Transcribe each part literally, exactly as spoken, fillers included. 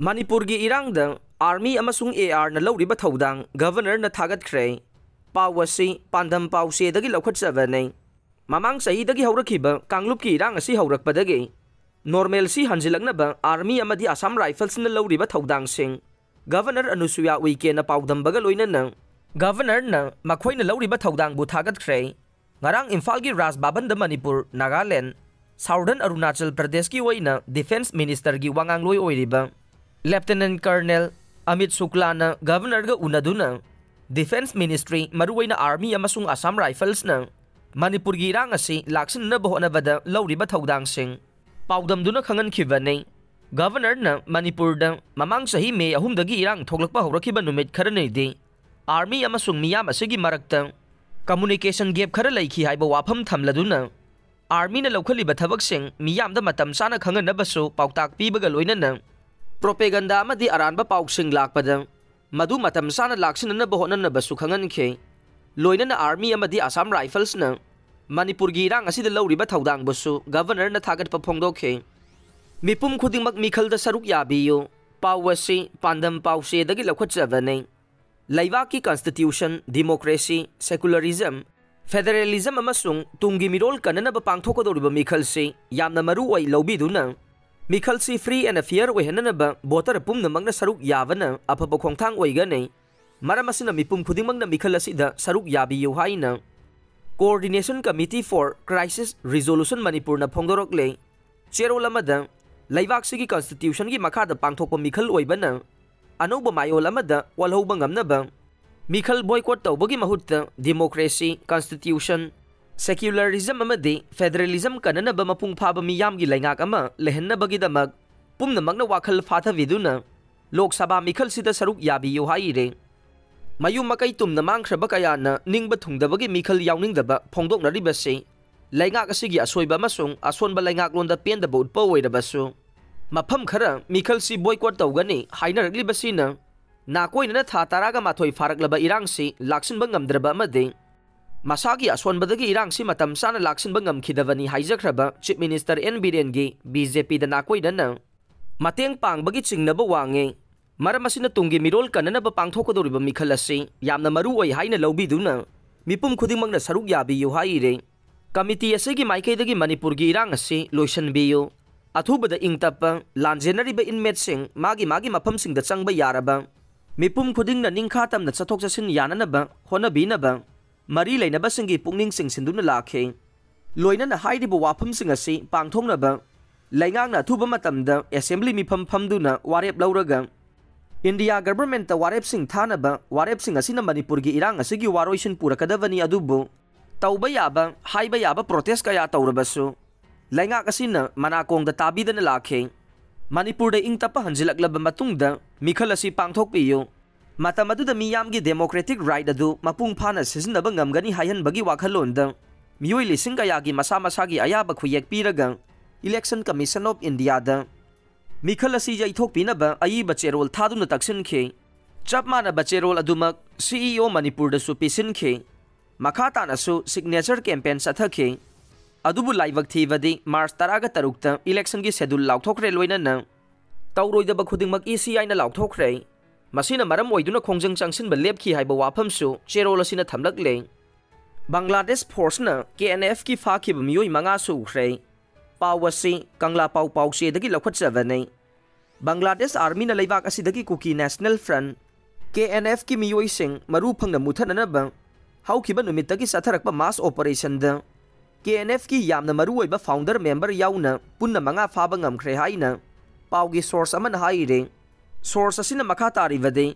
ꯃꯅꯤꯄꯨꯔꯒꯤ ꯏꯔꯥꯡꯗ ꯑꯥꯔꯃꯤ ꯑꯃꯁꯨꯡ ꯑꯦ ꯑꯥꯔꯅ ꯂꯧꯔꯤꯕ ꯊꯧꯗꯥꯡ ꯒꯕꯔꯅꯔꯅ ꯊꯥꯒꯠꯈ꯭ꯔꯦ꯫ ꯄꯥꯎ ꯑꯁꯤ ꯄꯥꯟꯗꯝ ꯄꯥꯎꯆꯦꯗꯒꯤ ꯂꯧꯈꯠꯆꯕꯅꯤ꯫ ꯃꯃꯥꯡ ꯆꯍꯤꯗꯒꯤ ꯍꯧꯔꯛꯈꯤꯕ ꯀꯥꯡꯂꯨꯞꯀꯤ ꯏꯔꯥꯡ ꯑꯁꯤ ꯍꯧꯔꯛꯄꯗꯒꯤ normalcy ꯍꯟꯖꯤꯜꯂꯛꯅꯕ ꯑꯥꯔꯃꯤ ꯑꯃꯗꯤ ꯑꯁꯥꯝ ꯔꯥꯏꯐꯜꯁꯅ ꯂꯧꯔꯤꯕ ꯊꯧꯗꯥꯡꯁꯤꯡ ꯒꯕꯔꯅꯔ ꯑꯅꯨꯁꯨꯌꯥ ꯎꯏꯀꯦꯅ ꯄꯥꯎꯗꯝꯕꯒ ꯂꯣꯏꯅꯅ ꯒꯕꯔꯅꯔꯅ ꯃꯈꯣꯏꯅ ꯂꯧꯔꯤꯕ ꯊꯧꯗꯥꯡꯕꯨ ꯊꯥꯒꯠꯈ꯭ꯔꯦ꯫ ꯉꯔꯥꯡ ꯏꯝꯐꯥꯜꯒꯤ ꯔꯥꯖ ꯚꯕꯟꯗ ꯃꯅꯤꯄꯨꯔ, ꯅꯥꯒꯥꯂꯦꯟ, ꯁꯥꯎꯗꯔꯟ ꯑꯔꯨꯅꯥꯆꯜ ꯄ꯭ꯔꯗꯦꯁꯀꯤ ꯑꯣꯏꯅ ꯗꯤꯐꯦꯟꯁ ꯃꯤꯅꯤꯁꯇꯔꯒꯤ ꯋꯥꯉꯥꯡꯂꯣꯏ ꯑꯣꯏꯔꯤꯕ ꯂꯦꯐꯇꯤꯅꯦꯟ ꯀꯔꯅꯦꯜ ꯑꯃꯤꯠ ꯁꯨꯛꯂꯥꯅ ꯒꯕꯔꯅꯔꯒ ꯎꯅꯗꯨꯅ ꯗꯤꯐꯦꯟꯁ ꯃꯤꯅꯤꯁꯇ꯭ꯔꯤ, ꯃꯔꯨꯑꯣꯏꯅ ꯑꯥꯔꯃꯤ ꯑꯃꯁꯨꯡ ꯑꯁꯥꯝ ꯔꯥꯏꯐꯜꯁꯅ ꯃꯅꯤꯄꯨꯔꯒꯤ ꯏꯔꯥꯡ ꯑꯁꯤ ꯂꯥꯛꯁꯤꯟꯅꯅꯕ ꯍꯣꯠꯅꯕꯗ ꯂꯧꯔꯤꯕ ꯊꯧꯗꯥꯡꯁꯤꯡ ꯄꯥꯎꯗꯝꯗꯨꯅ ꯈꯪꯍꯟꯈꯤꯕꯅꯤ꯫ ꯒꯕꯔꯅꯔꯅ ꯃꯅꯤꯄꯨꯔꯗ ꯃꯃꯥꯡ ꯆꯍꯤ ꯃꯦ ꯑꯍꯨꯝꯗꯒꯤ ꯏꯔꯥꯡ ꯊꯣꯛꯂꯛꯄ ꯍꯧꯔꯛꯈꯤꯕ ꯅꯨꯃꯤꯠ ꯈꯔꯅꯤꯗꯤ ꯑꯥꯔꯃꯤ ꯑꯃꯁꯨꯡ ꯃꯤꯌꯥꯝ ꯑꯁꯤꯒꯤ ꯃꯔꯛꯇ communication gap ꯈꯔ ꯂꯩꯈꯤ ꯍꯥꯏꯕ ꯋꯥꯐꯝ ꯊꯝꯂꯗꯨꯅ, ꯑꯥꯔꯃꯤꯅ ꯂꯧꯈꯠꯂꯤꯕ ꯊꯕꯛꯁꯤꯡ ꯃꯤꯌꯥꯝꯗ ꯃꯇꯝ ꯆꯥꯅ ꯈꯪꯍꯟꯅꯕꯁꯨ ꯄꯥꯎꯇꯥꯛ ꯄꯤꯕꯒ ꯂꯣꯏꯅꯅ propaganda ꯑꯃꯗꯤ ꯑꯔꯥꯟꯕ ꯄꯥꯎꯁꯤꯡ ꯂꯥꯛꯄꯗ ꯃꯗꯨ ꯃꯇꯝ ꯆꯥꯅ ꯂꯥꯛꯁꯤꯟꯅꯅꯕ ꯍꯣꯠꯅꯅꯕꯁꯨ ꯈꯪꯍꯟꯈꯤ꯫ ꯂꯣꯏꯅꯅ ꯑꯥꯔꯃꯤ ꯑꯃꯗꯤ ꯑꯁꯥꯝ ꯔꯥꯏꯐꯜꯁꯅ ꯃꯅꯤꯄꯨꯔꯒꯤ ꯏꯔꯥꯡ ꯑꯁꯤꯗ ꯂꯧꯔꯤꯕ ꯊꯧꯗꯥꯡꯕꯨꯁꯨ ꯒꯕꯔꯅꯔꯅ ꯊꯥꯒꯠꯄ ꯐꯣꯡꯗꯣꯛꯈꯤ꯫ ꯃꯤꯄꯨꯝ ꯈꯨꯗꯤꯡꯃꯛ ꯃꯤꯈꯜꯗ ꯁꯔꯨꯛ ꯌꯥꯕꯤꯌꯨ꯫ ꯄꯥꯎ ꯑꯁꯤ ꯄꯥꯟꯗꯝ ꯄꯥꯎꯆꯦꯗꯒꯤ ꯂꯧꯈꯠꯆꯕꯅꯤ꯫ ꯂꯩꯕꯥꯛꯀꯤ constitution, democracy, secularism, federalism ꯑꯃꯁꯨꯡ ꯇꯨꯡꯒꯤ ꯃꯤꯔꯣꯜ ꯀꯟꯅꯅꯕ ꯄꯥꯡꯊꯣꯛꯀꯗꯧꯔꯤꯕ ꯃꯤꯈꯜꯁꯤ ꯌꯥꯝꯅ ꯃꯔꯨ ꯑꯣꯏ ꯂꯧꯕꯤꯗꯨꯅ, ꯃꯤꯈꯜꯁꯤ free and fair ꯑꯣꯏꯍꯟꯅꯅꯕ voter ꯄꯨꯝꯅꯃꯛꯅ ꯁꯔꯨꯛ ꯌꯥꯕꯅ ꯑꯐꯕ ꯈꯣꯡꯊꯥꯡ ꯑꯣꯏꯒꯅꯤ꯫ ꯃꯔꯝ ꯑꯁꯤꯅ ꯃꯤꯄꯨꯝ ꯈꯨꯗꯤꯡꯃꯛꯅ ꯃꯤꯈꯜ ꯑꯁꯤꯗ ꯁꯔꯨꯛ ꯌꯥꯕꯤꯌꯨ ꯍꯥꯏꯅ Coordination Committee for Crisis Resolution ꯃꯅꯤꯄꯨꯔꯅ ꯐꯣꯡꯗꯣꯔꯛꯂꯦ꯫ ꯆꯦꯔꯣꯜ ꯑꯃꯗ ꯂꯩꯕꯥꯛꯁꯤꯒꯤ constitutionꯒꯤ ꯃꯈꯥꯗ ꯄꯥꯡꯊꯣꯛꯄ ꯃꯤꯈꯜ ꯑꯣꯏꯕꯅ ꯑꯅꯧꯕ ꯃꯥꯌꯣꯜ ꯑꯃꯗ ꯑꯣꯜꯍꯧꯕ ꯉꯝꯅꯕ ꯃꯤꯈꯜ boycott ꯇꯧꯕꯒꯤ ꯃꯍꯨꯠꯇ democracy, constitution, secularism ꯑꯃꯗꯤ federalism ꯀꯟꯅꯅꯕ ꯃꯄꯨꯡ ꯐꯥꯕ ꯃꯤꯌꯥꯝꯒꯤ ꯂꯩꯉꯥꯛ ꯑꯃ ꯂꯩꯍꯟꯅꯕꯒꯤꯗꯃꯛ ꯄꯨꯝꯅꯃꯛꯅ ꯋꯥꯈꯜ ꯐꯥꯊꯕꯤꯗꯨꯅ ꯂꯣꯛ ꯁꯚꯥ ꯃꯤꯈꯜꯁꯤꯗ ꯁꯔꯨꯛ ꯌꯥꯕꯤꯌꯨ ꯍꯥꯏꯔꯦ꯫ ꯃꯌꯨꯝ ꯃꯀꯩ ꯇꯨꯝꯅ ꯃꯥꯡꯈ꯭ꯔꯕ ꯀꯌꯥꯅ ꯅꯤꯡꯕ ꯊꯨꯡꯗꯕꯒꯤ ꯃꯤꯈꯜ ꯌꯥꯎꯅꯤꯡꯗꯕ ꯐꯣꯡꯗꯣꯛꯅꯔꯤꯕꯁꯤ ꯂꯩꯉꯥꯛ ꯑꯁꯤꯒꯤ ꯑꯁꯣꯏꯕ ꯑꯃꯁꯨꯡ ꯑꯁꯣꯟꯕ ꯂꯩꯉꯥꯛꯂꯣꯟꯗ ꯄꯦꯟꯗꯕ ꯎꯠꯄ ꯑꯣꯏꯔꯕꯁꯨ, ꯃꯐꯝ ꯈꯔ ꯃꯤꯈꯜꯁꯤ boycott ꯇꯧꯒꯅꯤ ꯍꯥꯏꯅꯔꯛꯂꯤꯕꯁꯤꯅ ꯅꯥꯀꯣꯏꯅꯅ ꯊꯥ ꯇꯔꯥꯒ ꯃꯥꯊꯣꯏ ꯐꯥꯔꯛꯂꯕ ꯏꯔꯥꯡꯁꯤ ꯂꯥꯛꯁꯤꯟꯕ ꯉꯝꯗ꯭ꯔꯕ ꯑꯃꯗꯤ ꯃꯁꯥꯒꯤ ꯑꯁꯣꯟꯕꯗꯒꯤ ꯏꯔꯥꯡꯁꯤ ꯃꯇꯝ ꯆꯥꯅ ꯂꯥꯛꯁꯤꯟꯕ ꯉꯝꯈꯤꯗꯕꯅꯤ ꯍꯥꯏꯖꯈ꯭ꯔꯕ Chief Minister ꯑꯦꯟ ꯕꯤꯔꯦꯟꯒꯤ BJPꯗ ꯅꯥꯀꯣꯏꯅꯅ ꯃꯇꯦꯡ ꯄꯥꯡꯕꯒꯤ ꯆꯤꯡꯅꯕ ꯋꯥꯡꯉꯤ꯫ ꯃꯔꯝ ꯑꯁꯤꯅ ꯇꯨꯡꯒꯤ ꯃꯤꯔꯣꯜ ꯀꯟꯅꯅꯕ ꯄꯥꯡꯊꯣꯛꯀꯗꯧꯔꯤꯕ ꯃꯤꯈꯜ ꯑꯁꯤ ꯌꯥꯝꯅ ꯃꯔꯨ ꯑꯣꯏ ꯍꯥꯏꯅ ꯂꯧꯕꯤꯗꯨꯅ ꯃꯤꯄꯨꯝ ꯈꯨꯗꯤꯡꯃꯛꯅ ꯁꯔꯨꯛ ꯌꯥꯕꯤꯌꯨ ꯍꯥꯏꯔꯤ꯫ ꯀꯃꯤꯇꯤ ꯑꯁꯤꯒꯤ ꯃꯥꯏꯀꯩꯗꯒꯤ ꯃꯅꯤꯄꯨꯔꯒꯤ ꯏꯔꯥꯡ ꯑꯁꯤ ꯂꯣꯏꯁꯤꯟꯕꯤꯌꯨ꯫ ꯑꯊꯨꯕꯗ ꯏꯪ ꯇꯞꯄ, ꯂꯥꯟꯖꯦꯟꯅꯔꯤꯕ inmateꯁꯤꯡ ꯃꯥꯒꯤ ꯃꯥꯒꯤ ꯃꯐꯝꯁꯤꯡꯗ ꯆꯪꯕ ꯌꯥꯔꯕ, ꯃꯤꯄꯨꯝ ꯈꯨꯗꯤꯡꯅ ꯅꯤꯡꯈꯥ ꯇꯝꯅ ꯆꯠꯊꯣꯛ ꯆꯠꯁꯤꯟ ꯌꯥꯅꯅꯕ ꯍꯣꯠꯅꯕꯤꯅꯕ ꯃꯔꯤ ꯂꯩꯅꯕꯁꯤꯡꯒꯤ ꯄꯨꯛꯅꯤꯡ ꯆꯤꯡꯁꯤꯟꯗꯨꯅ ꯂꯥꯛꯈꯤ꯫ ꯂꯣꯏꯅꯅ ꯍꯥꯏꯔꯤꯕ ꯋꯥꯐꯝꯁꯤꯡ ꯑꯁꯤ ꯄꯥꯡꯊꯣꯛꯅꯕ ꯂꯩꯉꯥꯛꯅ ꯑꯊꯨꯕ ꯃꯇꯝꯗ assembly ꯃꯤꯐꯝ ꯐꯝꯗꯨꯅ ꯋꯥꯔꯦꯞ ꯂꯧꯔꯒ India governmentꯇ ꯋꯥꯔꯦꯞꯁꯤꯡ ꯊꯥꯅꯕ, ꯋꯥꯔꯦꯞꯁꯤꯡ ꯑꯁꯤꯅ ꯃꯅꯤꯄꯨꯔꯒꯤ ꯏꯔꯥꯡ ꯑꯁꯤꯒꯤ ꯋꯥꯔꯣꯏꯁꯤꯟ ꯄꯨꯔꯛꯀꯗꯕꯅꯤ, ꯑꯗꯨꯕꯨ ꯇꯧꯕ ꯌꯥꯕ, ꯍꯥꯏꯕ ꯌꯥꯕ protest ꯀꯌꯥ ꯇꯧꯔꯕꯁꯨ ꯂꯩꯉꯥꯛ ꯑꯁꯤꯅ ꯃꯅꯥꯀꯣꯡꯗ ꯇꯥꯕꯤꯗꯅ ꯂꯥꯛꯈꯤ꯫ ꯃꯅꯤꯄꯨꯔꯗ ꯏꯪ ꯇꯞꯄ ꯍꯟꯖꯤꯜꯂꯛꯂꯕ ꯃꯇꯨꯡꯗ ꯃꯤꯈꯜ ꯑꯁꯤ ꯄꯥꯡꯊꯣꯛꯄꯤꯌꯨ꯫ ꯃꯇꯝ ꯑꯗꯨꯗ ꯃꯤꯌꯥꯝꯒꯤ democratic right ꯑꯗꯨ ꯃꯄꯨꯡ ꯐꯥꯅ ꯁꯤꯖꯤꯟꯅꯕ ꯉꯝꯒꯅꯤ ꯍꯥꯏꯍꯟꯕꯒꯤ ꯋꯥꯈꯜꯂꯣꯟꯗ ꯃꯤꯑꯣꯏ ꯂꯤꯁꯤꯡ ꯀꯌꯥꯒꯤ ꯃꯁꯥ ꯃꯁꯥꯒꯤ ꯑꯌꯥꯕ ꯈꯨꯌꯦꯛ ꯄꯤꯔꯒ Election Commission of Indiaꯗ ꯃꯤꯈꯜ ꯑꯁꯤ ꯌꯩꯊꯣꯛꯄꯤꯅꯕ ꯑꯏꯕ ꯆꯦꯔꯣꯜ ꯊꯥꯗꯨꯅ ꯇꯛꯁꯤꯟꯈꯤ꯫ ꯆꯞ ꯃꯥꯟꯅꯕ ꯆꯦꯔꯣꯜ ꯑꯗꯨꯃꯛ CEO ꯃꯅꯤꯄꯨꯔꯗꯁꯨ ꯄꯤꯁꯤꯟꯈꯤ꯫ ꯃꯈꯥ ꯇꯥꯅꯁꯨ signature campaign ꯆꯠꯊꯈꯤ꯫ ꯑꯗꯨꯕꯨ ꯂꯥꯏꯕꯛ ꯊꯤꯕꯗꯤ March ꯇꯔꯥꯒ ꯇꯔꯨꯛꯇ electionꯒꯤ schedule ꯂꯥꯎꯊꯣꯛꯈ꯭ꯔꯦ, ꯂꯣꯏꯅꯅ ꯇꯧꯔꯣꯏꯗꯕ ꯈꯨꯗꯤꯡꯃꯛ ECIꯅ ꯂꯥꯎꯊꯣꯛꯈ꯭ꯔꯦ꯫ ꯃꯁꯤꯅ ꯃꯔꯝ ꯑꯣꯏꯗꯨꯅ ꯈꯣꯡꯖꯪ ꯆꯪꯁꯤꯟꯕ ꯂꯦꯞꯈꯤ ꯍꯥꯏꯕ ꯋꯥꯐꯝꯁꯨ ꯆꯦꯔꯣꯜ ꯑꯁꯤꯅ ꯊꯝꯂꯛꯂꯦ꯫ ꯕꯪꯒ꯭ꯂꯥꯗꯦꯁ forceꯅ KNFꯀꯤ ꯐꯥꯈꯤꯕ ꯃꯤꯑꯣꯏ ꯃꯉꯥ ꯁꯨꯈ꯭ꯔꯦ꯫ ꯄꯥꯎ ꯑꯁꯤ ꯀꯪꯂꯥ ꯄꯥꯎ ꯄꯥꯎꯆꯦꯗꯒꯤ ꯂꯧꯈꯠꯆꯕꯅꯤ꯫ ꯕꯪꯒ꯭ꯂꯥꯗꯦꯁ Armyꯅ ꯂꯩꯕꯥꯛ ꯑꯁꯤꯗꯒꯤ Kuki National Front, KNFꯀꯤ ꯃꯤꯑꯣꯏꯁꯤꯡ ꯃꯔꯨ ꯐꯪꯅ ꯃꯨꯊꯠꯅꯅꯕ ꯍꯧꯈꯤꯕ ꯅꯨꯃꯤꯠꯇꯒꯤ ꯆꯠꯊꯔꯛꯄ mass operationꯗ KNFꯀꯤ ꯌꯥꯝꯅ ꯃꯔꯨ ꯑꯣꯏꯕ founder member ꯌꯥꯎꯅ ꯄꯨꯟꯅ ꯃꯉꯥ ꯐꯥꯕ ꯉꯝꯈ꯭ꯔꯦ ꯍꯥꯏꯅ ꯄꯥꯎꯒꯤ source ꯑꯃꯅ ꯍꯥꯏꯔꯤ꯫ Source ꯑꯁꯤꯅ ꯃꯈꯥ ꯇꯥꯔꯤꯕꯗꯤ,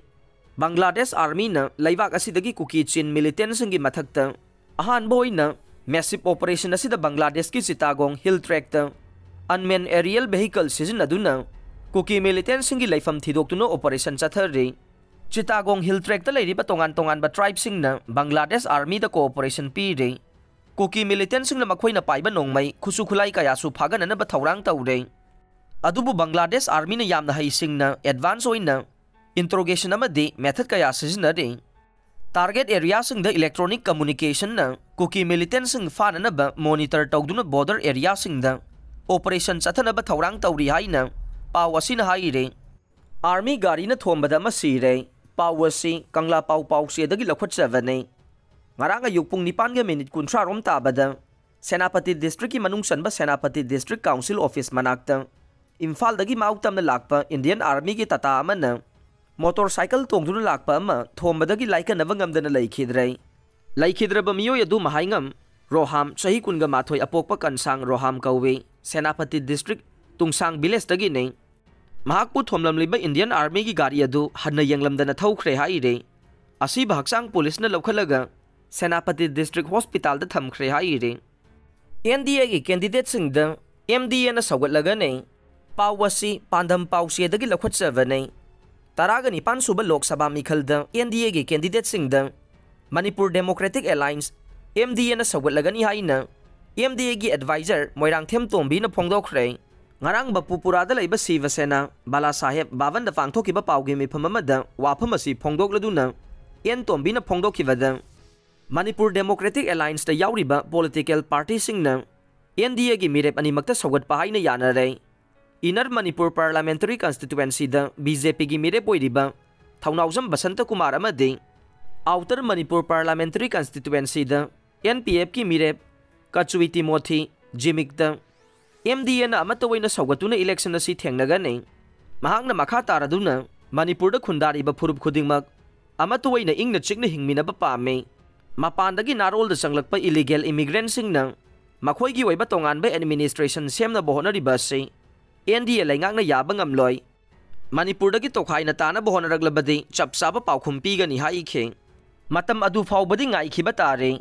ꯕꯪꯒ꯭ꯂꯥꯗꯦꯁ Armyꯅ ꯂꯩꯕꯥꯛ ꯑꯁꯤꯗꯒꯤ Kuki Chin militantꯁꯤꯡꯒꯤ ꯃꯊꯛꯇ ꯑꯍꯥꯟꯕ ꯑꯣꯏꯅ massive operation ꯑꯁꯤꯗ ꯕꯪꯒ꯭ꯂꯥꯗꯦꯁꯀꯤ ꯆꯤꯇꯥꯒꯣꯡ hill trackꯇ unmanned aerial vehicle ꯁꯤꯖꯤꯟꯅꯗꯨꯅ Kuki militantꯁꯤꯡꯒꯤ ꯂꯩꯐꯝ ꯊꯤꯗꯣꯛꯇꯨꯅ operation ꯆꯠꯊꯔꯤ꯫ ꯆꯤꯇꯥꯒꯣꯡ hill trackꯇ ꯂꯩꯔꯤꯕ ꯇꯣꯉꯥꯟ ꯇꯣꯉꯥꯟꯕ tribeꯁꯤꯡꯅ ꯕꯪꯒ꯭ꯂꯥꯗꯦꯁ Armyꯗ cooperation ꯄꯤꯔꯤ꯫ Kuki militantꯁꯤꯡꯅ ꯃꯈꯣꯏꯅ ꯄꯥꯏꯕ ꯅꯣꯡꯃꯩ, ꯈꯨꯠꯁꯨ ꯈꯨꯠꯂꯥꯏ ꯀꯌꯥꯁꯨ ꯐꯥꯒꯠꯅꯅꯕ ꯊꯧꯔꯥꯡ ꯇꯧꯔꯤ꯫ ꯑꯗꯨꯕꯨ ꯕꯪꯒ꯭ꯂꯥꯗꯦꯁ Armyꯅ ꯌꯥꯝꯅ ꯍꯩꯁꯤꯡꯅ advance ꯑꯣꯏꯅ interrogation ꯑꯃꯗꯤ method ꯀꯌꯥ ꯁꯤꯖꯤꯟꯅꯔꯤ꯫ Target areaꯁꯤꯡꯗ electronic communicationꯅ Kuki militantꯁꯤꯡ ꯐꯥꯅꯅꯕ monitor ꯇꯧꯗꯨꯅ border areaꯁꯤꯡꯗ operation ꯆꯠꯊꯅꯕ ꯊꯧꯔꯥꯡ ꯇꯧꯔꯤ ꯍꯥꯏꯅ ꯄꯥꯎ ꯑꯁꯤꯅ ꯍꯥꯏꯔꯤ, ꯑꯥꯔꯃꯤ ꯒꯥꯔꯤꯅ ꯊꯣꯝꯕꯗ ꯑꯃ ꯁꯤꯔꯦ꯫ ꯄꯥꯎ ꯑꯁꯤ ꯀꯪꯂꯥ ꯄꯥꯎ ꯄꯥꯎꯆꯦꯗꯒꯤ ꯂꯧꯈꯠꯆꯕꯅꯤ꯫ ꯉꯔꯥꯡ ꯑꯌꯨꯛ ꯄꯨꯡ ꯅꯤꯄꯥꯟꯒ ꯃꯤꯅꯤꯠ ꯀꯨꯟꯊ꯭ꯔꯥ ꯔꯣꯝ ꯇꯥꯕꯗ ꯁꯦꯅꯥꯄꯇꯤ ꯗꯤꯁꯇ꯭ꯔꯤꯛꯀꯤ ꯃꯅꯨꯡ ꯆꯟꯕ ꯁꯦꯅꯥꯄꯇꯤ ꯗꯤꯁꯇ꯭ꯔꯤꯛ ꯀꯥꯎꯟꯁꯤꯜ ꯑꯣꯐꯤꯁ ꯃꯅꯥꯛꯇ ꯏꯝꯐꯥꯜꯗꯒꯤ ꯃꯥꯎ ꯇꯝꯅ ꯂꯥꯛꯄ ꯏꯟꯗꯤꯌꯟ ꯑꯥꯔꯃꯤꯒꯤ ꯇꯥꯇꯥ ꯑꯃꯅ ꯃꯣꯇꯣꯔ ꯁꯥꯏꯀꯜ ꯇꯣꯡꯗꯨꯅ ꯂꯥꯛꯄ ꯑꯃ ꯊꯣꯝꯕꯗꯒꯤ ꯂꯥꯏꯀꯠꯅꯕ ꯉꯝꯗꯅ ꯂꯩꯈꯤꯗ꯭ꯔꯦ꯫ ꯂꯩꯈꯤꯗ꯭ꯔꯕ ꯃꯤꯑꯣꯏ ꯑꯗꯨ ꯃꯍꯥꯏꯉꯝ ꯔꯣꯍꯥꯝ, ꯆꯍꯤ ꯀꯨꯟꯒ ꯃꯥꯊꯣꯏ, ꯑꯄꯣꯛꯄ ꯀꯟꯁꯥꯡ ꯔꯣꯍꯥꯝ ꯀꯧꯏ꯫ ꯁꯦꯅꯥꯄꯇꯤ ꯗꯤꯁꯇ꯭ꯔꯤꯛ ꯇꯨꯡꯁꯥꯡ ꯚꯤꯂꯦꯖꯇꯒꯤꯅꯤ꯫ ꯃꯍꯥꯛꯄꯨ ꯊꯣꯝꯂꯝꯂꯤꯕ ꯏꯟꯗꯤꯌꯟ ꯑꯥꯔꯃꯤꯒꯤ ꯒꯥꯔꯤ ꯑꯗꯨ ꯍꯟꯅ ꯌꯦꯡꯂꯝꯗꯅ ꯊꯧꯈ꯭ꯔꯦ ꯍꯥꯏꯔꯤ꯫ ꯑꯁꯤꯕ ꯍꯛꯆꯥꯡ ꯄꯨꯂꯤꯁꯅ ꯂꯧꯈꯠꯂꯒ ꯁꯦꯅꯥꯄꯇꯤ ꯗꯤꯁꯇ꯭ꯔꯤꯛ ꯍꯣꯁꯄꯤꯇꯥꯜꯗ ꯊꯝꯈ꯭ꯔꯦ ꯍꯥꯏꯔꯤ꯫ ꯑꯦꯟ ꯗꯤ ꯑꯦꯒꯤ ꯀꯦꯟꯗꯤꯗꯦꯠꯁꯤꯡꯗ ꯑꯦꯝ ꯗꯤ ꯑꯦꯅ ꯁꯧꯒꯠꯂꯒꯅꯤ꯫ ꯄꯥꯎ ꯑꯁꯤ ꯄꯥꯟꯗꯝ ꯄꯥꯎꯆꯦꯗꯒꯤ ꯂꯧꯈꯠꯆꯕꯅꯤ꯫ ꯇꯔꯥꯒ ꯅꯤꯄꯥꯟ ꯁꯨꯕ ꯂꯣꯛ ꯁꯚꯥ ꯃꯤꯈꯜꯗ ꯑꯦꯟ ꯗꯤ ꯑꯦꯒꯤ ꯀꯦꯟꯗꯤꯗꯦꯠꯁꯤꯡꯗ Manipur democratic alliance, M D ꯑꯦꯅ ꯁꯧꯒꯠꯂꯒꯅꯤ ꯍꯥꯏꯅ ꯑꯦꯝ ꯗꯤ ꯑꯦꯒꯤ ꯑꯦꯗꯚꯥꯏꯖꯔ ꯃꯣꯏꯔꯥꯡꯊꯦꯝ ꯇꯣꯝꯕꯤꯅ ꯐꯣꯡꯗꯣꯛꯈ꯭ꯔꯦ꯫ ꯉꯔꯥꯡ ꯕꯄꯨꯄꯨꯔꯥꯗ ꯂꯩꯕ ꯁꯤꯕ ꯁꯦꯅꯥ ꯕꯥꯂꯥ ꯁꯥꯍꯦꯕ ꯚꯥꯕꯟꯗ ꯄꯥꯡꯊꯣꯛꯈꯤꯕ ꯄꯥꯎꯒꯤ ꯃꯤꯐꯝ ꯑꯃꯗ ꯋꯥꯐꯝ ꯑꯁꯤ ꯐꯣꯡꯗꯣꯛꯂꯗꯨꯅ ꯑꯦꯟ ꯇꯣꯝꯕꯤꯅ ꯐꯣꯡꯗꯣꯛꯈꯤꯕꯗ, ꯃꯅꯤꯄꯨꯔ ꯗꯦꯃꯣꯀ꯭ꯔꯦꯇꯤꯛ ꯑꯦꯂꯥꯏꯟꯁꯇ ꯌꯥꯎꯔꯤꯕ ꯄꯣꯂꯤꯇꯤꯀꯦꯜ ꯄꯥꯔꯇꯤꯁꯤꯡꯅ ꯑꯦꯟ ꯗꯤ ꯑꯦꯒꯤ ꯃꯤꯔꯦꯞ ꯑꯅꯤꯃꯛꯇ ꯁꯧꯒꯠꯄ ꯍꯥꯏꯅ ꯌꯥꯅꯔꯦ꯫ ꯏꯟꯅꯔ ꯃꯅꯤꯄꯨꯔ ꯄꯥꯔꯂꯥꯃꯦꯟꯇꯔꯤ ꯀꯟꯁꯇꯤꯇ꯭ꯋꯦꯟꯁꯤꯗ ꯕꯤ ꯖꯦ ꯄꯤꯒꯤ ꯃꯤꯔꯦꯞ ꯑꯣꯏꯔꯤꯕ ꯊꯧꯅꯥꯎꯖꯝ ꯕꯁꯟꯇ ꯀꯨꯃꯥꯔ ꯑꯃꯗꯤ ꯑꯥꯎꯇꯔ ꯃꯅꯤꯄꯨꯔ ꯄꯥꯔꯂꯥꯃꯦꯟꯇꯔꯤ ꯀꯟꯁꯇꯤꯇ꯭ꯋꯦꯟꯁꯤꯗ ꯑꯦꯟ ꯄꯤ ꯑꯦꯐꯀꯤ ꯃꯤꯔꯦꯞ ꯀꯆꯨꯏ ꯇꯤꯃꯣꯊꯤ ꯖꯤꯃꯤꯛꯇ ꯑꯦꯝ ꯗꯤ ꯑꯦꯅ ꯑꯃꯠꯇ ꯑꯣꯏꯅ ꯁꯧꯒꯠꯇꯨꯅ ꯏꯂꯦꯛꯁꯟ ꯑꯁꯤ ꯊꯦꯡꯅꯒꯅꯤ꯫ ꯃꯍꯥꯛꯅ ꯃꯈꯥ ꯇꯥꯔꯗꯨꯅ ꯃꯅꯤꯄꯨꯔꯗ ꯈꯨꯟꯗꯥꯔꯤꯕ ꯐꯨꯔꯨꯞ ꯈꯨꯗꯤꯡꯃꯛ ꯑꯃꯠꯇ ꯑꯣꯏꯅ ꯏꯪꯅ ꯆꯤꯛꯅ ꯍꯤꯡꯃꯤꯟꯅꯕ ꯄꯥꯝꯃꯤ꯫ ꯃꯄꯥꯟꯗꯒꯤ ꯅꯥꯔꯣꯜꯗ ꯆꯪꯂꯛꯄ ꯏꯂꯤꯒꯦꯜ ꯏꯃꯤꯒ꯭ꯔꯦꯟꯁꯤꯡꯅ ꯃꯈꯣꯏꯒꯤ ꯑꯣꯏꯕ ꯇꯣꯉꯥꯟꯕ ꯑꯦꯗꯃꯤꯅꯤꯁꯇ꯭ꯔꯦꯁꯟ ꯁꯦꯝꯅꯕ ꯍꯣꯠꯅꯔꯤꯕ ꯑꯁꯤ ꯑꯦꯟ ꯗꯤ ꯑꯦ ꯂꯩꯉꯥꯛꯅ ꯌꯥꯕ ꯉꯝꯂꯣꯏ꯫ ꯃꯅꯤꯄꯨꯔꯗꯒꯤ ꯇꯣꯈꯥꯏꯅ ꯇꯥꯅꯕ ꯍꯣꯠꯅꯔꯛꯂꯕꯗꯤ ꯆꯞ ꯆꯥꯕ ꯄꯥꯎꯈꯨꯝ ꯄꯤꯒꯅꯤ ꯍꯥꯏꯈꯤ꯫ ꯃꯇꯝ ꯑꯗꯨ ꯐꯥꯎꯕꯗꯤ ꯉꯥꯏꯈꯤꯕ ꯇꯥꯔꯦ꯫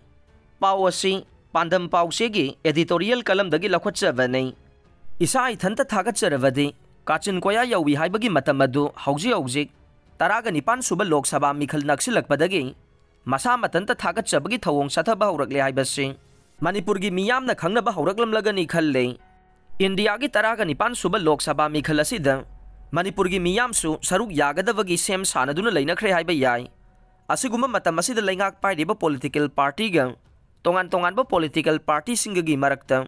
ꯄꯥꯎ ꯑꯁꯤ ꯄꯥꯟꯗꯝ ꯄꯥꯎꯆꯦꯒꯤ ꯑꯦꯗꯤꯇꯣꯔꯤꯌꯦꯜ ꯀꯂꯝꯗꯒꯤ ꯂꯧꯈꯠꯆꯕꯅꯤ꯫ ꯏꯁꯥ ꯏꯊꯟꯇ ꯊꯥꯒꯠꯆꯔꯕꯗꯤ ꯀꯥꯆꯤꯟ ꯀꯣꯌꯥ ꯌꯧꯏ ꯍꯥꯏꯕꯒꯤ ꯃꯇꯝ ꯑꯗꯨ ꯍꯧꯖꯤꯛ ꯍꯧꯖꯤꯛ ꯇꯔꯥꯒ ꯅꯤꯄꯥꯟ ꯁꯨꯕ ꯂꯣꯛ ꯁꯚꯥ ꯃꯤꯈꯜ ꯅꯛꯁꯤꯜꯂꯛꯄꯗꯒꯤ ꯃꯁꯥ ꯃꯊꯟꯇ ꯊꯥꯒꯠꯆꯕꯒꯤ ꯊꯧꯑꯣꯡ ꯆꯠꯊꯕ ꯍꯧꯔꯛꯂꯦ ꯍꯥꯏꯕꯁꯤ ꯃꯅꯤꯄꯨꯔꯒꯤ ꯃꯤꯌꯥꯝꯅ ꯈꯪꯅꯕ ꯍꯧꯔꯛꯂꯝꯂꯒꯅꯤ ꯈꯜꯂꯦ꯫ ꯏꯟꯗꯤꯌꯥꯒꯤ ꯇꯔꯥꯒ ꯅꯤꯄꯥꯟ ꯁꯨꯕ ꯂꯣꯛ ꯁꯚꯥ ꯃꯤꯈꯜ ꯑꯁꯤꯗ ꯃꯅꯤꯄꯨꯔꯒꯤ ꯃꯤꯌꯥꯝꯁꯨ ꯁꯔꯨꯛ ꯌꯥꯒꯗꯕꯒꯤ ꯁꯦꯝ ꯁꯥꯅꯗꯨꯅ ꯂꯩꯅꯈ꯭ꯔꯦ ꯍꯥꯏꯕ ꯌꯥꯏ꯫ ꯑꯁꯤꯒꯨꯝꯕ ꯃꯇꯝ ꯑꯁꯤꯗ ꯂꯩꯉꯥꯛ ꯄꯥꯏꯔꯤꯕ ꯄꯣꯂꯤꯇꯤꯀꯦꯜ ꯄꯥꯔꯇꯤꯒ ꯇꯣꯉꯥꯟ ꯇꯣꯉꯥꯟꯕ ꯄꯣꯂꯤꯇꯤꯀꯦꯜ ꯄꯥꯔꯇꯤꯁꯤꯡꯒꯒꯤ ꯃꯔꯛꯇ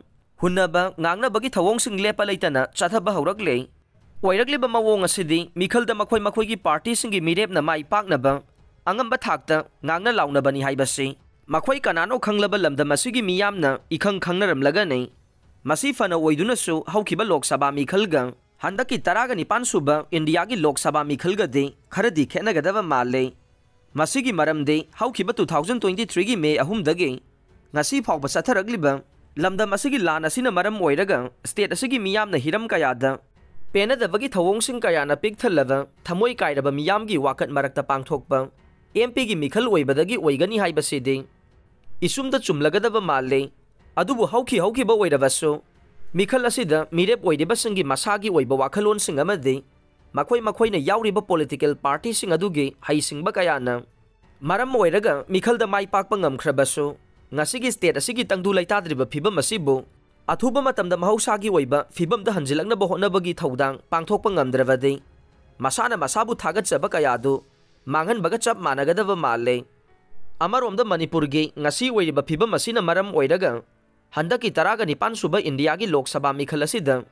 ꯍꯨꯟꯅꯕ ꯉꯥꯡꯅꯕꯒꯤ ꯊꯧꯑꯣꯡꯁꯤꯡ ꯂꯦꯞꯄ ꯂꯩꯇꯅ ꯆꯠꯊꯕ ꯍꯧꯔꯛꯂꯦ꯫ ꯑꯣꯏꯔꯛꯂꯤꯕ ꯃꯑꯣꯡ ꯑꯁꯤꯗꯤ ꯃꯤꯈꯜꯗ ꯃꯈꯣꯏ ꯃꯈꯣꯏꯒꯤ ꯄꯥꯔꯇꯤꯁꯤꯡꯒꯤ ꯃꯤꯔꯦꯞꯅ ꯃꯥꯏ ꯄꯥꯛꯅꯕ ꯑꯉꯝꯕ ꯊꯥꯛꯇ ꯉꯥꯡꯅ ꯂꯥꯎꯅꯕꯅꯤ ꯍꯥꯏꯕꯁꯤ ꯃꯈꯣꯏ ꯀꯅꯥꯅꯣ ꯈꯪꯂꯕ ꯂꯝꯗꯝ ꯑꯁꯤꯒꯤ ꯃꯤꯌꯥꯝꯅ ꯏꯈꯪ ꯈꯪꯅꯔꯝꯂꯒꯅꯤ꯫ ꯃꯁꯤ ꯐꯅ ꯑꯣꯏꯗꯨꯅꯁꯨ ꯍꯧꯈꯤꯕ ꯂꯣꯛ ꯁꯚꯥ ꯃꯤꯈꯜꯒ ꯍꯟꯗꯛꯀꯤ ꯇꯔꯥꯒ ꯅꯤꯄꯥꯟ ꯁꯨꯕ ꯏꯟꯗꯤꯌꯥꯒꯤ ꯂꯣꯛ ꯁꯚꯥ ꯃꯤꯈꯜꯒꯗꯤ ꯈꯔꯗꯤ ꯈꯦꯠꯅꯒꯗꯕ ꯃꯥꯜꯂꯦ꯫ ꯃꯁꯤꯒꯤ ꯃꯔꯝꯗꯤ ꯍꯧꯈꯤꯕ two thousand twenty threeꯒꯤ ꯃꯦ ꯑꯍꯨꯝꯗꯒꯤ ꯉꯁꯤ ꯐꯥꯎꯕ ꯆꯠꯊꯔꯛꯂꯤꯕ ꯂꯝꯗꯝ ꯑꯁꯤꯒꯤ ꯂꯥꯟ ꯑꯁꯤꯅ ꯃꯔꯝ ꯑꯣꯏꯔꯒ ꯁ꯭ꯇꯦꯠ ꯑꯁꯤꯒꯤ ꯃꯤꯌꯥꯝꯅ ꯍꯤꯔꯝ ꯀꯌꯥꯗ ꯄꯦꯟꯅꯗꯕꯒꯤ ꯊꯧꯑꯣꯡꯁꯤꯡ ꯀꯌꯥꯅ ꯄꯤꯛ ꯊꯜꯂꯕ ꯊꯃꯣꯏ ꯀꯥꯏꯔꯕ ꯃꯤꯌꯥꯝꯒꯤ ꯋꯥꯀꯠ ꯃꯔꯛꯇ ꯄꯥꯡꯊꯣꯛꯄ ꯑꯦꯝ ꯄꯤꯒꯤ ꯃꯤꯈꯜ ꯑꯣꯏꯕꯗꯒꯤ ꯑꯣꯏꯒꯅꯤ ꯍꯥꯏꯕꯁꯤꯗꯤ ꯏꯆꯨꯝꯗ ꯆꯨꯝꯂꯒꯗꯕ ꯃꯥꯜꯂꯤ꯫ ꯑꯗꯨꯕꯨ ꯍꯧꯈꯤ ꯍꯧꯈꯤꯕ ꯑꯣꯏꯔꯕꯁꯨ ꯃꯤꯈꯜ ꯑꯁꯤꯗ ꯃꯤꯔꯦꯞ ꯑꯣꯏꯔꯤꯕꯁꯤꯡꯒꯤ ꯃꯁꯥꯒꯤ ꯑꯣꯏꯕ ꯋꯥꯈꯜꯂꯣꯟꯁꯤꯡ ꯑꯃꯗꯤ ꯃꯈꯣꯏ ꯃꯈꯣꯏꯅ ꯌꯥꯎꯔꯤꯕ ꯄꯣꯂꯤꯇꯤꯀꯦꯜ ꯄꯥꯔꯇꯤꯁꯤꯡ ꯑꯗꯨꯒꯤ ꯍꯩꯁꯤꯡꯕ ꯀꯌꯥꯅ ꯃꯔꯝ ꯑꯣꯏꯔꯒ ꯃꯤꯈꯜꯗ ꯃꯥꯏ ꯄꯥꯛꯄ ꯉꯝꯈ꯭ꯔꯕꯁꯨ ꯉꯁꯤꯒꯤ ꯁ꯭ꯇꯦꯠ ꯑꯁꯤꯒꯤ ꯇꯪꯗꯨ ꯂꯩꯇꯥꯗ꯭ꯔꯤꯕ ꯐꯤꯕꯝ ꯑꯁꯤꯕꯨ ꯑꯊꯨꯕ ꯃꯇꯝꯗ ꯃꯍꯧꯁꯥꯒꯤ ꯑꯣꯏꯕ ꯐꯤꯕꯝꯗ ꯍꯟꯖꯤꯜꯂꯛꯅꯕ ꯍꯣꯠꯅꯕꯒꯤ ꯊꯧꯗꯥꯡ ꯄꯥꯡꯊꯣꯛꯄ ꯉꯝꯗ꯭ꯔꯕꯗꯤ ꯃꯁꯥꯅ ꯃꯁꯥꯕꯨ ꯊꯥꯒꯠꯆꯕ ꯀꯌꯥ ꯑꯗꯨ ꯃꯥꯡꯍꯟꯕꯒ ꯆꯞ ꯃꯥꯟꯅꯒꯗꯕ ꯃꯥꯜꯂꯦ꯫ ꯑꯃꯔꯣꯝꯗ ꯃꯅꯤꯄꯨꯔꯒꯤ ꯉꯁꯤ ꯑꯣꯏꯔꯤꯕ ꯐꯤꯕꯝ ꯑꯁꯤꯅ ꯃꯔꯝ ꯑꯣꯏꯔꯒ ꯍꯟꯗꯛꯀꯤ ꯇꯔꯥꯒ ꯅꯤꯄꯥꯟ ꯁꯨꯕ ꯏꯟꯗꯤꯌꯥꯒꯤ ꯂꯣꯛ ꯁꯚꯥ ꯃꯤꯈꯜ ꯑꯁꯤꯗ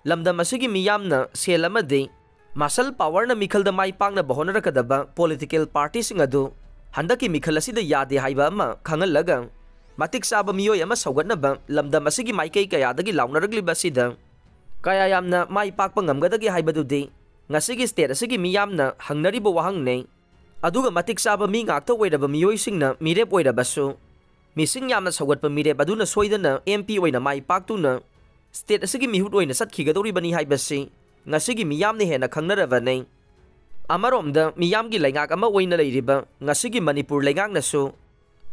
ꯂꯝꯗꯝ ꯑꯁꯤꯒꯤ ꯃꯤꯌꯥꯝꯅ ꯁꯦꯜ ꯑꯃꯗꯤ ꯃꯁꯜ ꯄꯥꯋꯔꯅ ꯃꯤꯈꯜꯗ ꯃꯥꯏ ꯄꯥꯛꯅꯕ ꯍꯣꯠꯅꯔꯛꯀꯗꯕ ꯄꯣꯂꯤꯇꯤꯀꯦꯜ ꯄꯥꯔꯇꯤꯁꯤꯡ ꯑꯗꯨ ꯍꯟꯗꯛꯀꯤ ꯃꯤꯈꯜ ꯑꯁꯤꯗ ꯌꯥꯗꯦ ꯍꯥꯏꯕ ꯑꯃ ꯈꯪꯍꯜꯂꯒ ꯃꯇꯤꯛ ꯆꯥꯕ ꯃꯤꯑꯣꯏ ꯑꯃ ꯁꯧꯒꯠꯅꯕ ꯂꯝꯗꯝ ꯑꯁꯤꯒꯤ ꯃꯥꯏꯀꯩ ꯀꯌꯥꯗꯒꯤ ꯂꯥꯎꯅꯔꯛꯂꯤꯕ ꯑꯁꯤꯗ ꯀꯌꯥ ꯌꯥꯝꯅ ꯃꯥꯏ ꯄꯥꯛꯄ ꯉꯝꯒꯗꯒꯦ ꯍꯥꯏꯕꯗꯨꯗꯤ ꯉꯁꯤꯒꯤ ꯁ꯭ꯇꯦꯠ ꯑꯁꯤꯒꯤ ꯃꯤꯌꯥꯝꯅ ꯍꯪꯅꯔꯤꯕ ꯋꯥꯍꯪꯅꯤ꯫ ꯑꯗꯨꯒ ꯃꯇꯤꯛ ꯆꯥꯕ ꯃꯤ ꯉꯥꯛꯇ ꯑꯣꯏꯔꯕ ꯃꯤꯑꯣꯏꯁꯤꯡꯅ ꯃꯤꯔꯦꯞ ꯑꯣꯏꯔꯕꯁꯨ ꯃꯤꯁꯤꯡ ꯌꯥꯝꯅ ꯁꯧꯒꯠꯄ ꯃꯤꯔꯦꯞ ꯑꯗꯨꯅ ꯁꯣꯏꯗꯅ ꯑꯦꯝ ꯄꯤ ꯑꯣꯏꯅ ꯃꯥꯏ ꯄꯥꯛꯇꯨꯅ ꯁ꯭ꯇꯦꯠ ꯑꯁꯤꯒꯤ ꯃꯤꯍꯨꯠ ꯑꯣꯏꯅ ꯆꯠꯈꯤꯒꯗꯧꯔꯤꯕꯅꯤ ꯍꯥꯏꯕꯁꯤ ꯉꯁꯤꯒꯤ ꯃꯤꯌꯥꯝꯅ ꯍꯦꯟꯅ ꯈꯪꯅꯔꯕꯅꯤ꯫ ꯑꯃꯔꯣꯝꯗ ꯃꯤꯌꯥꯝꯒꯤ ꯂꯩꯉꯥꯛ ꯑꯃ ꯑꯣꯏꯅ ꯂꯩꯔꯤꯕ ꯉꯁꯤꯒꯤ ꯃꯅꯤꯄꯨꯔ ꯂꯩꯉꯥꯛꯅꯁꯨ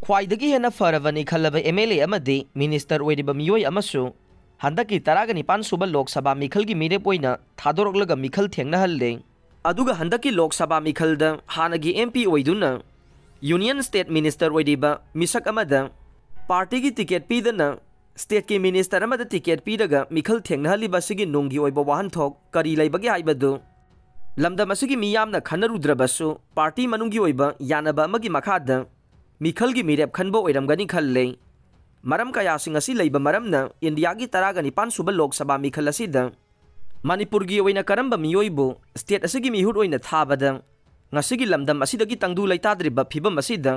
ꯈ꯭ꯋꯥꯏꯗꯒꯤ ꯍꯦꯟꯅ ꯐꯔꯕꯅꯤ ꯈꯜꯂꯕ ꯑꯦꯝ ꯑꯦꯜ ꯑꯦ ꯑꯃꯗꯤ ꯃꯤꯅꯤꯁꯇꯔ ꯑꯣꯏꯔꯤꯕ ꯃꯤꯑꯣꯏ ꯑꯃꯁꯨ ꯍꯟꯗꯛꯀꯤ ꯇꯔꯥꯒ ꯅꯤꯄꯥꯟ ꯁꯨꯕ ꯂꯣꯛ ꯁꯚꯥ ꯃꯤꯈꯜꯒꯤ ꯃꯤꯔꯦꯞ ꯑꯣꯏꯅ ꯊꯥꯗꯣꯔꯛꯂꯒ ꯃꯤꯈꯜ ꯊꯦꯡꯅꯍꯜꯂꯦ꯫ ꯑꯗꯨꯒ ꯍꯟꯗꯛꯀꯤ ꯂꯣꯛ ꯁꯚꯥ ꯃꯤꯈꯜꯗ ꯍꯥꯟꯅꯒꯤ ꯑꯦꯝ ꯄꯤ ꯑꯣꯏꯗꯨꯅ ꯌꯨꯅꯤꯌꯟ ꯁ꯭ꯇꯦꯠ ꯃꯤꯅꯤꯁꯇꯔ ꯑꯣꯏꯔꯤꯕ ꯃꯤꯁꯛ ꯑꯃꯗ ꯄꯥꯔꯇꯤꯒꯤ ꯇꯤꯀꯦꯠ ꯄꯤꯗꯅ ꯁ꯭ꯇꯦꯠꯀꯤ ꯃꯤꯅꯤꯁꯇꯔ ꯑꯃꯗ ꯇꯤꯀꯦꯠ ꯄꯤꯔꯒ ꯃꯤꯈꯜ ꯊꯦꯡꯅꯍꯜꯂꯤꯕ ꯑꯁꯤꯒꯤ ꯅꯨꯡꯒꯤ ꯑꯣꯏꯕ ꯋꯥꯍꯟꯊꯣꯛ ꯀꯔꯤ ꯂꯩꯕꯒꯦ ꯍꯥꯏꯕꯗꯨ ꯂꯝꯗꯝ ꯑꯁꯤꯒꯤ ꯃꯤꯌꯥꯝꯅ ꯈꯟꯅꯔꯨꯗ꯭ꯔꯕꯁꯨ ꯄꯥꯔꯇꯤ ꯃꯅꯨꯡꯒꯤ ꯑꯣꯏꯕ ꯌꯥꯅꯕ ꯑꯃꯒꯤ ꯃꯈꯥꯗ ꯃꯤꯈꯜꯒꯤ ꯃꯤꯔꯦꯞ ꯈꯟꯕ ꯑꯣꯏꯔꯝꯒꯅꯤ ꯈꯜꯂꯦ꯫ ꯃꯔꯝ ꯀꯌꯥꯁꯤꯡ ꯑꯁꯤ ꯂꯩꯕ ꯃꯔꯝꯅ ꯏꯟꯗꯤꯌꯥꯒꯤ ꯇꯔꯥꯒ ꯅꯤꯄꯥꯟ ꯁꯨꯕ ꯂꯣꯛ ꯁꯚꯥ ꯃꯤꯈꯜ ꯑꯁꯤꯗ ꯃꯅꯤꯄꯨꯔꯒꯤ ꯑꯣꯏꯅ ꯀꯔꯝꯕ ꯃꯤꯑꯣꯏꯕꯨ ꯁ꯭ꯇꯦꯠ ꯑꯁꯤꯒꯤ ꯃꯤꯍꯨꯠ ꯑꯣꯏꯅ ꯊꯥꯕꯗ ꯉꯁꯤꯒꯤ ꯂꯝꯗꯝ ꯑꯁꯤꯗꯒꯤ ꯇꯪꯗꯨ ꯂꯩꯇꯥꯗ꯭ꯔꯤꯕ ꯐꯤꯕꯝ ꯑꯁꯤꯗ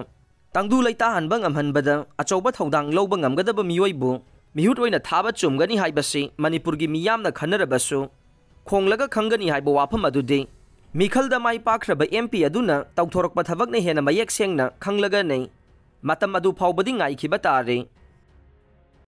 ꯇꯪꯗꯨ ꯂꯩꯇꯥꯍꯟꯕ ꯉꯝꯍꯟꯕꯗ ꯑꯆꯧꯕ ꯊꯧꯗꯥꯡ ꯂꯧꯕ ꯉꯝꯒꯗꯕ ꯃꯤꯑꯣꯏꯕꯨ ꯃꯤꯍꯨꯠ ꯑꯣꯏꯅ ꯊꯥꯕ ꯆꯨꯝꯒꯅꯤ ꯍꯥꯏꯕꯁꯤ ꯃꯅꯤꯄꯨꯔꯒꯤ ꯃꯤꯌꯥꯝꯅ ꯈꯟꯅꯔꯕꯁꯨ, ꯈꯣꯡꯂꯒ ꯈꯪꯒꯅꯤ ꯍꯥꯏꯕ ꯋꯥꯐꯝ ꯑꯗꯨꯗꯤ ꯃꯤꯈꯜꯗ ꯃꯥꯏ ꯄꯥꯛꯈ꯭ꯔꯕ ꯑꯦꯝ ꯄꯤ ꯑꯗꯨꯅ ꯇꯧꯊꯣꯔꯛꯄ ꯊꯕꯛꯅ ꯍꯦꯟꯅ ꯃꯌꯦꯛ ꯁꯦꯡꯅ ꯈꯪꯂꯒꯅꯤ꯫ ꯃꯇꯝ ꯑꯗꯨ ꯐꯥꯎꯕꯗꯤ ꯉꯥꯏꯈꯤꯕ ꯇꯥꯔꯦ꯫